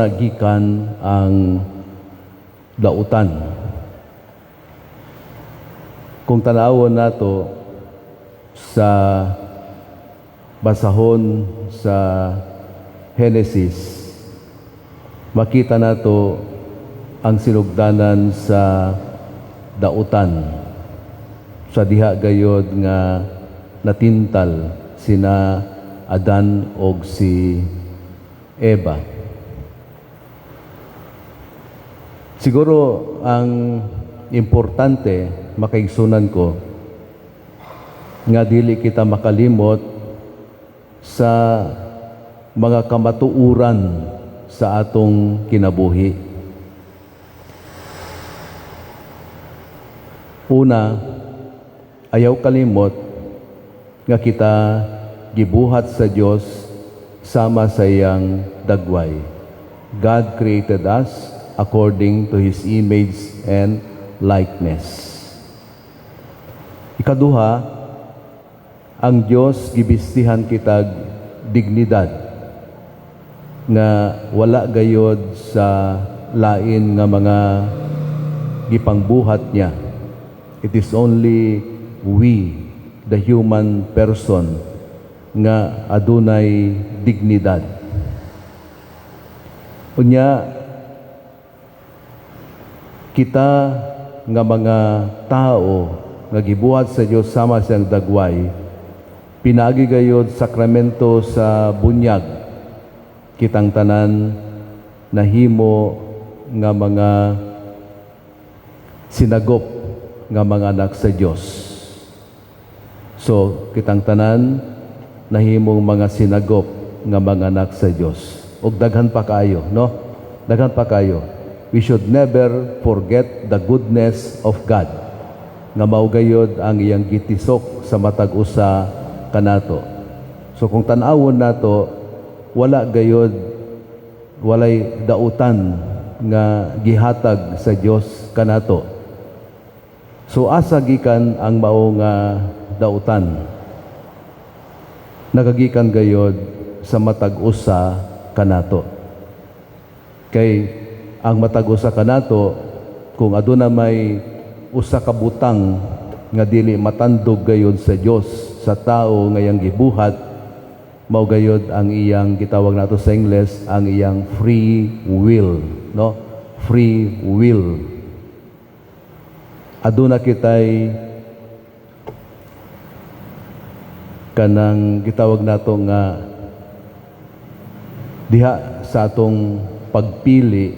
Gikan ang dautan. Kung tanawon nato sa basahon sa Genesis, makita nato ang sinugdanan sa dautan sa diha gayod nga natintal sina Adan og si Eva. Siguro ang importante, makaigsunan ko, nga dili kita makalimot sa mga kamatuuran sa atong kinabuhi. Una, ayaw kalimot nga kita gibuhat sa Dios sama sa iyang dagway. God created us according to His image and likeness. Ikaduha, ang Dios gibistihan kitag dignidad nga wala gayod sa lain nga mga gipangbuhat niya. It is only we, the human person, nga adunay dignidad. Unya, kita nga mga tao nga gibuhat sa Dios sama siyang dagway, pinaagi gayod sakramento sa bunyag, kitang tanan nahimo nga mga sinagop nga mga anak sa Dios. So, kitang tanan nahimong mga sinagop nga mga anak sa Dios. Ug daghan pa kaayo, no? Daghan pa kaayo. We should never forget the goodness of God nga mao gayod ang iyang gitisok sa matag usa kanato. So kung tan-awon nato, wala gayod walay dautan nga gihatag sa Dios kanato. So asa gikan ang mao nga dautan? Nagagikan gayod sa matag usa kanato. Kay ang matag usa kanato, kung aduna may usa ka butang nga dili matandog gayod sa Dios sa tao nga iyang gibuhat, mao gayod ang iyang gitawag nato sa Ingles ang iyang free will, no? Free will. Aduna kitay kanang gitawag nato nga diha sa atong pagpili,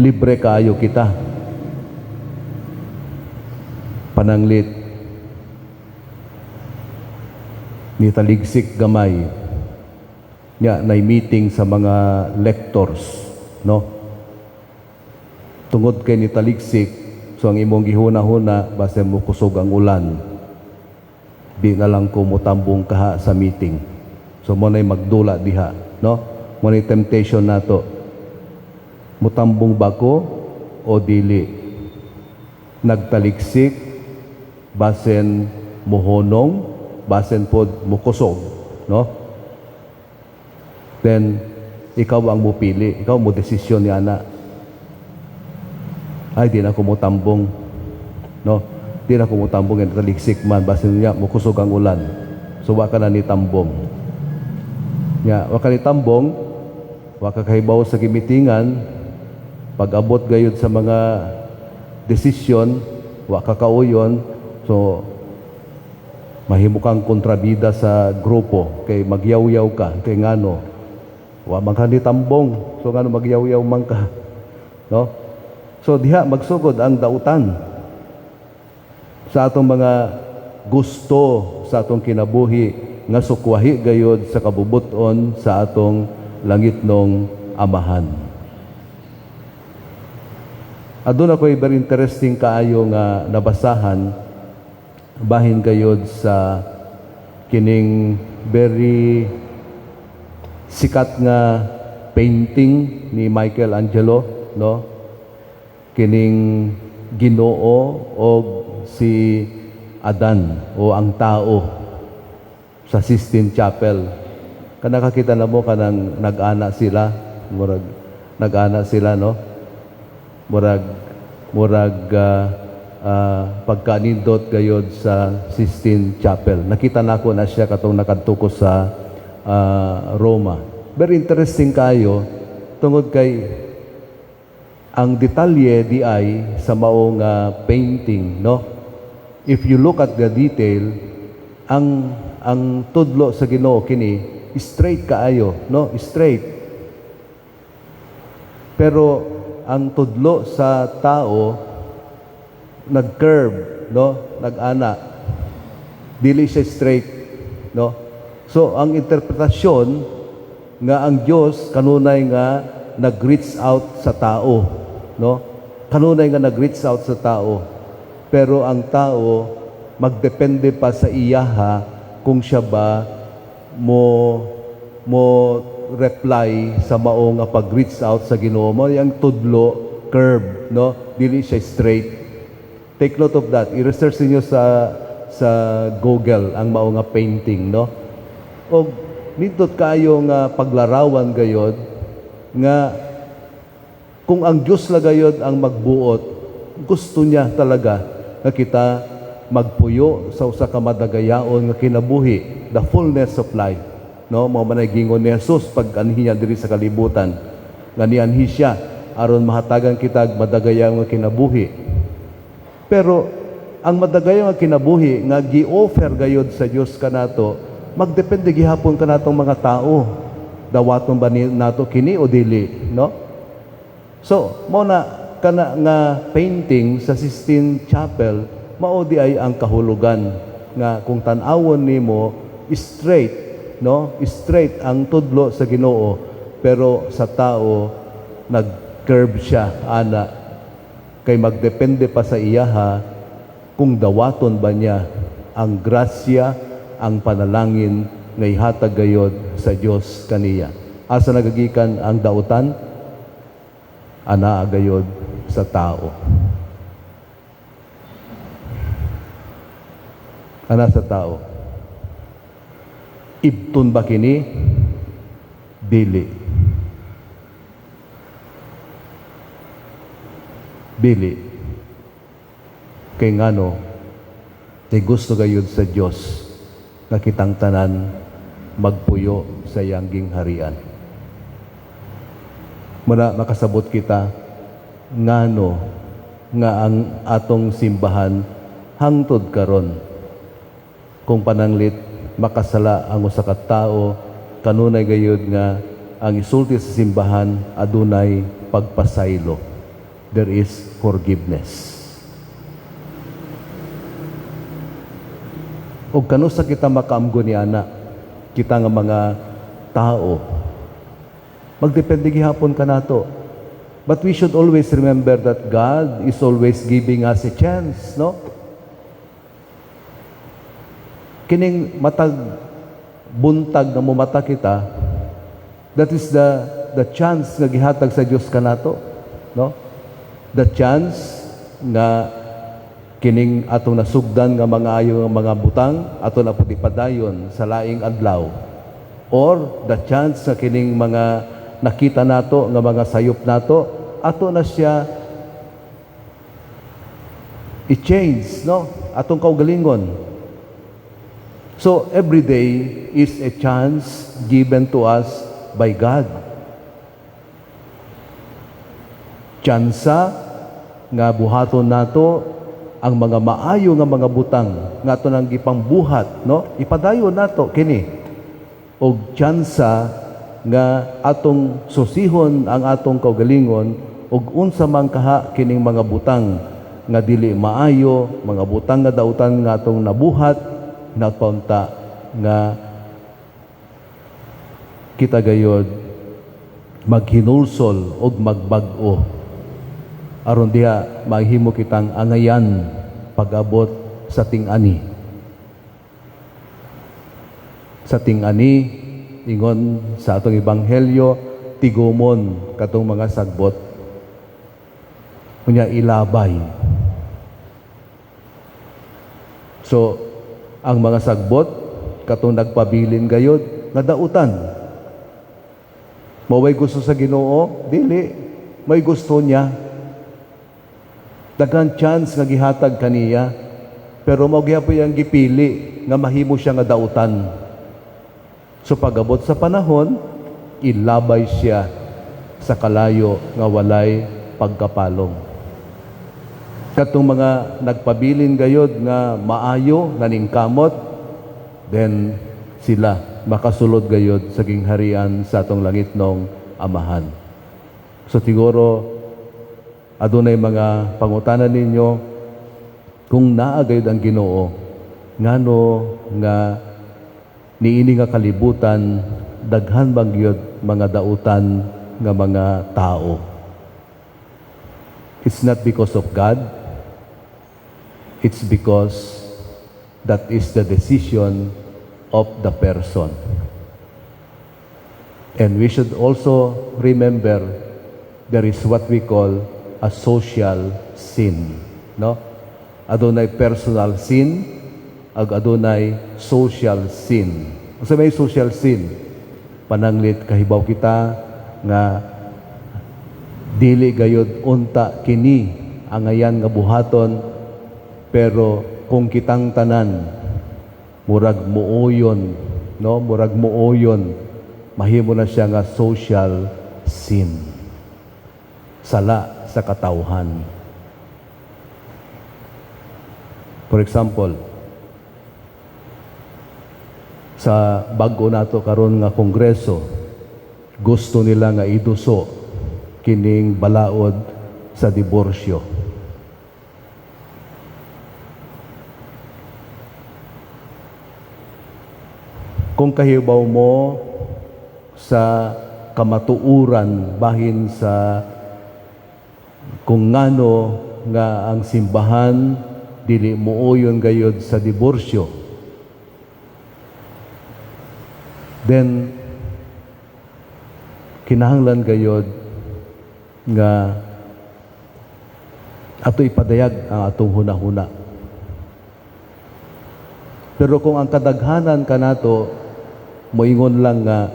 libre kaayo kita. Pananglit nitaligsik gamay nya, nay meeting sa mga lectors, no? Tungod kay nitaligsik, so ang imong gihuna-huna, basta mo kusog ang ulan, di na lang ko mutambong kaha sa meeting. So mo na'y magdula diha, no? Mo na'y temptation nato, mutambong ba ko o dili? Nagtaliksik, basen mohonong, basen pod mukusog, no? Then ikaw ang mupili, ikaw mo desisyon ni ana. Ay, di na ko mutambong, no? Di na ko mutambong, taliksik man, basin niya mukusog ang ulan. So wa ka na ni tambong nya, wa ka ni tambong, wa ka kahibaw sa gimitingan. Pag abot gayud sa mga desisyon, wa ka kauyon. So mahimo kang kontrabida sa grupo kay magyaw-yaw ka, kay ngano wa man ka ni tambong, so ngano magyaw-yaw man ka, no? So diha magsugod ang dautan sa atong mga gusto sa atong kinabuhi nga sukwahi gayod sa kabubuton sa atong langitnong Amahan. Aduna ko'y very interesting kaayo nga nabasahan bahin gayod sa kining very sikat nga painting ni Michelangelo, no? Kining Ginoo og si Adan o ang tao sa Sistine Chapel. Kanakakita na mo kanang nag-ana sila. Murag nag-ana sila, no? Murag pagkanindot gayod sa Sistine Chapel. Nakita nako na siya katong nakadto ko sa Roma. Very interesting kayo tungod kay ang detalye di ay sa maong painting, no? If you look at the detail, ang tudlo sa Ginoo kini straight kaayo, no? Straight. Pero ang tudlo sa tao nag-curve, no? Nag-ana. Dili siya straight, no? So ang interpretasyon nga ang Dios kanunay nga nag-reach out sa tao, no? Kanunay nga nag-reach out sa tao. Pero ang tao magdepende pa sa iyaha kung siya ba mo reply sa mao nga pag-reach out sa Ginoo mo. Yang tudlo curve, no? Dili siya straight. Take note of that. I-research niyo sa Google ang mao nga painting, no? Og nindot kaayo nga paglarawan gayod nga kung ang Dios la gayod ang magbuot, gusto niya talaga nga kita magpuyo sa usa ka madagayaon nga kinabuhi, the fullness of life. No, mao man ay gingon ni Jesus pag anhi niya diri sa kalibutan, nga nianhi siya aron mahatagan kita og madagayaon nga kinabuhi. Pero ang madagayaon nga kinabuhi nga gi-offer gayod sa Dios kanato, magdepende gihapon kanatong mga tao. Dawaton ba ni nato kini o dili, no? So, mao na kana nga painting sa Sistine Chapel, mao di ay ang kahulugan nga kung tan-awon nimo straight, no? Straight ang tudlo sa Ginoo, pero sa tao nag-curve siya ana kay magdepende pa sa iyaha kung dawaton ba niya ang grasya, ang panalangin nga ihatag gayod sa Dios kaniya. Asa nagagikan ang dautan? Anaa gayod sa tao. Ana sa tao. Ibton ba kini? Dili. Dili. Kay ngano, kay gusto gayud sa Dios nga kitang tanan magpuyo sa iyang gingharian. Muna makasabot kita ngano nga ang atong simbahan hangtod karon, kung pananglit makasala ang usa ka tao, kanunay gayud nga ang isulti sa simbahan adunay pagpasaylo. There is forgiveness. Og kanusa kita makaamgo ni ana, kita nga mga tao? Magdepende gihapon kanato. But we should always remember that God is always giving us a chance, no? Kining matag buntag nga mumata kita, that is the chance nga gihatag sa Dios kanato, no? The chance nga kining atong nasugdan nga mga ayo nga mga butang ato na pud ipadayon sa laing adlaw, or the chance nga kining mga nakita nato nga mga sayop nato ato na siya i-change, no, atong kaugalingon. So every day is a chance given to us by God. Tsansa nga buhaton nato ang mga maayo nga mga butang nga ato nang gipangbuhat, no? Ipadayon nato kini. Og tsansa nga atong susihon ang atong kaugalingon og unsa man kaha kining mga butang nga dili maayo, mga butang nga dautan nga atong nabuhat, napaunta nga kita gayod maghinulsol og magbag-o aron diha mahimo kitang angayan pag-abot sa ting-ani. Sa ting-ani, ingon sa atong ebanghelyo, tigumon katong mga sagbot. Unya ilabay. So, ang mga sagbot katong nagpabilin gayod nga dautan. Mao gusto sa Ginoo? Dili. May gusto niya. Daghan chance nga gihatag kaniya, pero mao gyapon iyang gipili nga mahimo siya nga dautan. So pag-abot sa panahon, ilabay siya sa kalayo nga walay pagkapalong. Katong mga nagpabilin gayod nga maayo, naningkamot, then sila makasulod gayod sa gingharian sa atong langitnong Amahan. So siguro adunay mga pangutana ninyo kung naa gayod ang Ginoo, ngano nga niini nga kalibutan daghan bang gyud mga dautan nga mga tao? It's not because of God. It's because that is the decision of the person. And we should also remember there is what we call a social sin, no? Adunay personal sin ug adunay social sin. Unsa may social sin? Pananglit kahibaw kita nga dili gayod unta kini angayan nga buhaton, pero kung kitang tanan murag muuyon, no, murag muuyon, mahimo na siya nga social sin, sala sa katawhan. For example, sa bag-o nato karon nga kongreso, gusto nila nga iduso kining balaod sa diborsyo. Kung kahibaw mo sa kamatuuran bahin sa kung ngano nga ang simbahan dili muuyon gayod sa diborsyo, then kinahanglan gayod nga ato ipadayag ang atong hunahuna. Pero kung ang kadaghanan kanato moingon lang nga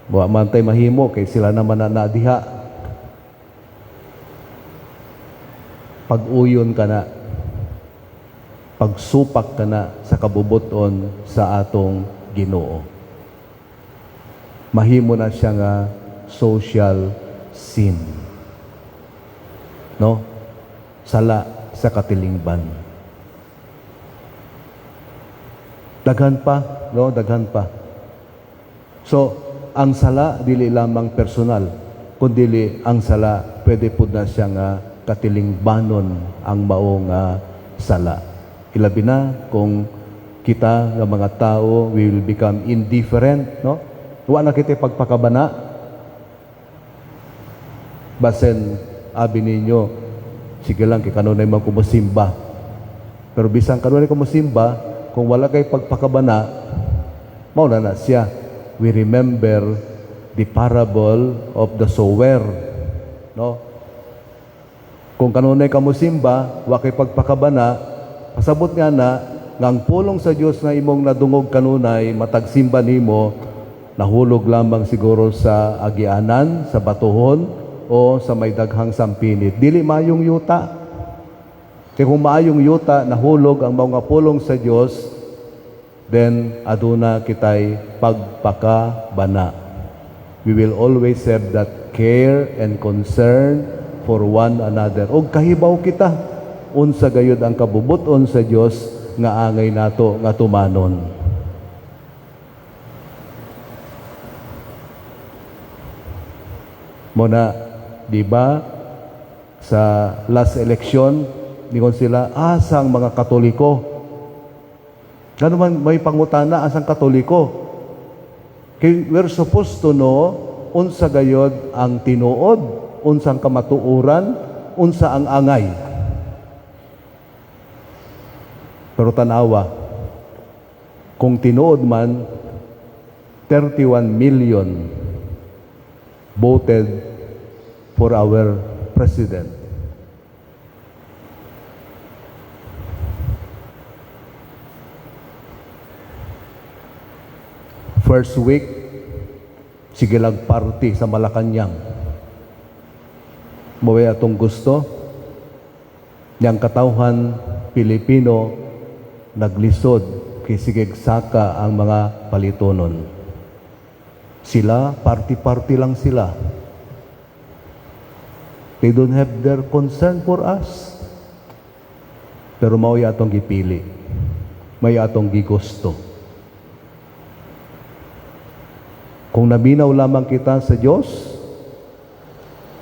wa man tay mahimo kay sila naman na diha, pag-uyon ka na, pagsupak ka na sa kabubuton sa atong Ginoo. Mahimo na siya nga social sin. No? Sala sa katilingban. Daghan pa, no? Daghan pa. So, ang sala dili lamang personal, kundi ang sala pwede pud na siya nga katilingbanon ang mao nga sala. Ilabi na kung kita nga mga tao, we will become indifferent, no? Wa na kita pagpakabana. Basen abi ninyo, sige lang kay kanunay man ko mosimba. Pero bisan kanunay ko mosimba, kung wala kay pagpakabana, mao na na siya. We remember the parable of the sower, no? Kung kanunay ka mosimba, wa kay pagpakabana, pasabot nga na nga ang pulong sa Dios nga imong nadungog kanunay matag simba nimo, nahulog lamang siguro sa agianan, sa batuhon o sa may daghang sampinit. Dili maayong yuta. Kay kung maayong yuta, nahulog ang mga pulong sa Dios, then aduna kitay pagpakabana. We will always have that care and concern for one another. Og kahibaw kita unsa gayud ang kabubuton sa Dios nga angay nato nga tumanon. Muna, di ba, sa last election, ningon sila, asang mga Katoliko? Gano man may pangutana, asang Katoliko? Kay we're supposed to know unsa gayod ang tinuod, unsang kamatuoran, unsa ang angay. Pero tanawa, kung tinuod man, 31 million voted for our president. First week, Sige lag party sa Malacanang. Mao atong gusto? Yang katawhan Pilipino naglisod kay sigeg saka ang mga palitonon. Sila, party-party lang sila. They don't have their concern for us. Pero mao atong gipili. Mao atong gigusto. Kung naminaw lamang kita sa Diyos,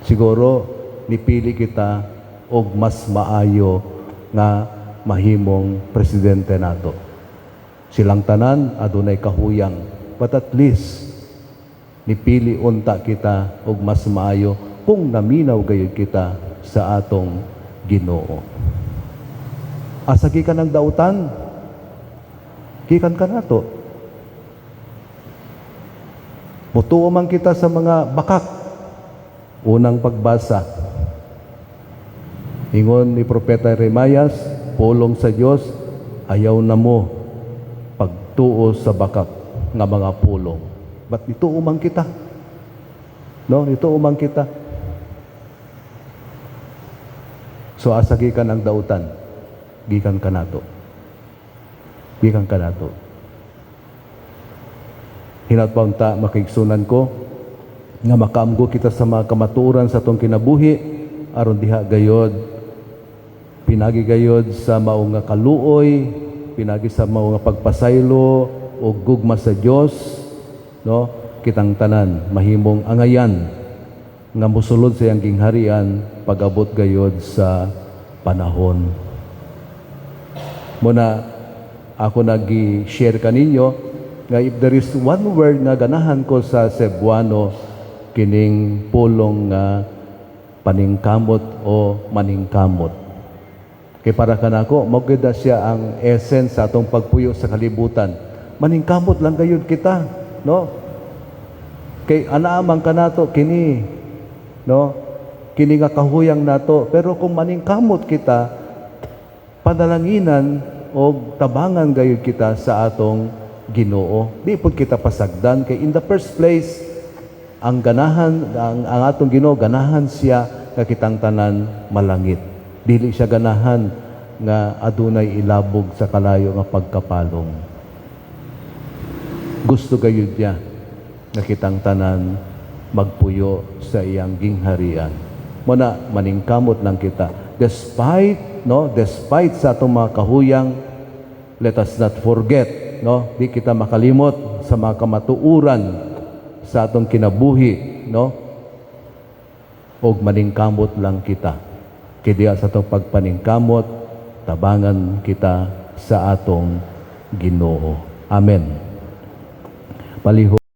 siguro nipili kita og mas maayo nga mahimong presidente nato. Silang tanan adunay kahuyang, but at least nipili unta kita og mas maayo kung naminaw gayud kita sa atong Ginoo. Asa gikan ang dautan? Gikan kanato. Mutuo man kita sa mga bakak. Unang pagbasa. Ingon ni Propeta Jeremias, pulong sa Dios, "Ayaw na mo pagtuo sa bakak nga mga pulong." But ituo man kita. No, ituo man kita. So asa gikan ang dautan? Gikan kanato. Gikan kanato. Hinaot pa unta, makaigsunan ko, nga makaamgo kita sa mga kamatuoran sa atong kinabuhi aron diha gayod, pinagi gayod sa mao nga kaluoy, pinagi sa mao nga pagpasaylo o gugma sa Dios, no, kitang tanan mahimong angayan nga mosulod sa iyang gingharian pag-abot gayod sa panahon. Muna ako nagi-share kaninyo nga if there is one word nga ganahan ko sa Cebuano, kining pulong nga paningkamot o maningkamot. Kay para kanako, mao gyud siya ang essence sa atong pagpuyo sa kalibutan. Maningkamot lang gayud kita, no? Kay anaa man kanato kini, no? Kini nga kahuyang nato, pero kung maningkamot kita, panalanginan o tabangan gayud kita sa atong Ginoo. Di pud kita pasagdan kay in the first place ang ganahan ang atong Ginoo, ganahan siya nga kitang tanan malangit. Dili siya ganahan nga adunay ilabog sa kalayo nga pagkapalong. Gusto gayud niya nga kitang tanan magpuyo sa iyang gingharian. Muna maningkamot lang kita. Despite, no, despite sa atong mga kahuyang, let us not forget, no, di kita makalimot sa mga kamatuoran sa atong kinabuhi, no? Og maningkamot lang kita. Kay diha sa atong pagpaningkamot, tabangan kita sa atong Ginoo. Amen. Palihog.